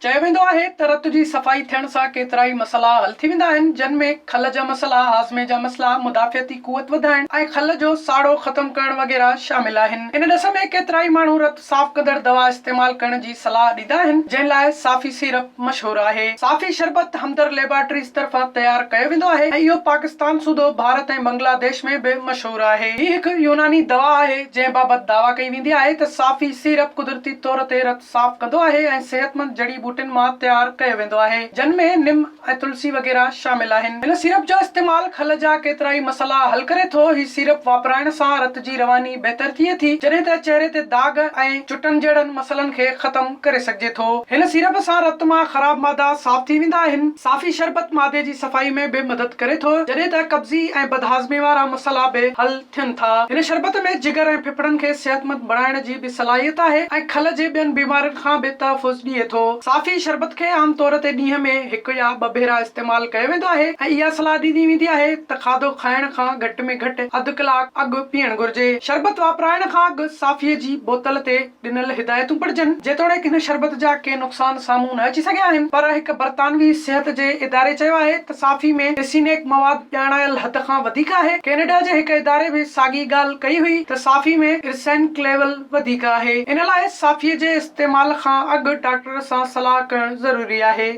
چيو ويندو آهي ته رت جي صفائي ٿيڻ سان ڪيترائي مسئلا حل ٿي ويندا آهن، جن ۾ کل جا مسئلا، هاضمي جا مسئلا، مدافعتي قوت وڌائڻ ۽ کل جو ساڙو ختم ڪرڻ وغيره شامل آهن. ان ڏس ۾ ڪيترائي ماڻهو رت صاف ڪندڙ دوا استعمال ڪرڻ جي صلاح ڏيندا آهن، جنهن لاء صافي سيرپ مشهور آهي. صافي شربت همدرد ليبارٽريز طرفان تيار ڪيو ويندو آهي ۽ اهو پاڪستان سوڌو ڀارت ۽ بنگلاديش ۾ به مشهور آهي. هي هڪ يوناني دوا آهي، جنهن بابت دعويٰ ڪئي ويندي آهي ته صافي سيرپ قدرتي طور تي رت صاف ڪندو آهي ۽ صحتمند جڙي ٻوٽين مان تيار ڪيو ويندو آهي، جن ۾ نم ۽ تلسي وغيره شامل آهن. هن سيرپ جو استعمال کل جا ڪيترائي مسئلا حل ڪري ٿو. هي سيرپ واپرائڻ سان رت جي رواني بهتر ٿئي ٿي، جڏهن ته چهري تي داغ ۽ چٽن جهڙن مسئلن کي ختم ڪري سگهجي ٿو. هن سيرپ سان رت مان خراب مادا صاف ٿي ويندا آهن. صافي شربت معدي جي صفائي ۾ به مدد ڪري ٿو، جڏهن ته قبضي ۽ بدهاضمي وارا مسئلا به حل. ٿين ٿا. هن شربت ۾ جگر ۽ ڦڦڙن کي صحتمند بڻائڻ جي به صلاحيت آهي ۽ کل جي ٻين بيمارين کان به تحفظ ڏئي ٿو. صافي شربت کي عام طور تي ڏينهن ۾ هڪ يا ٻه ڀيرا استعمال ڪيو ويندو آهي ۽ اها صلاح ڏني ويندي آهي ته کاڌو کائڻ کان گهٽ ۾ گهٽ اڌ ڪلاڪ اڳ پيئڻ گهرجي. شربت واپرائڻ کان اڳ صافيء جي بوتل تي ڏنل هدايتون پڙهجن. جيتوڻيڪ هن شربت جا ڪي نقصان سامهون نه اچي سگهيا آهن پر هڪ برطانوي صحت جي اداري چيو آهي ته صافي ۾ ارسينيڪ مواد ڄاڻايل حد کان وڌيڪ آهي. ڪينيڊا جي هڪ اداري به ساڳي ڳالهه ڪئي هئي ته صافي ۾ ارسينڪ ليول وڌيڪ آهي. ان لاء صافي جي استعمال کان اڳ ڊاڪٽر سان صلاح ڪرڻ ضروري آهي.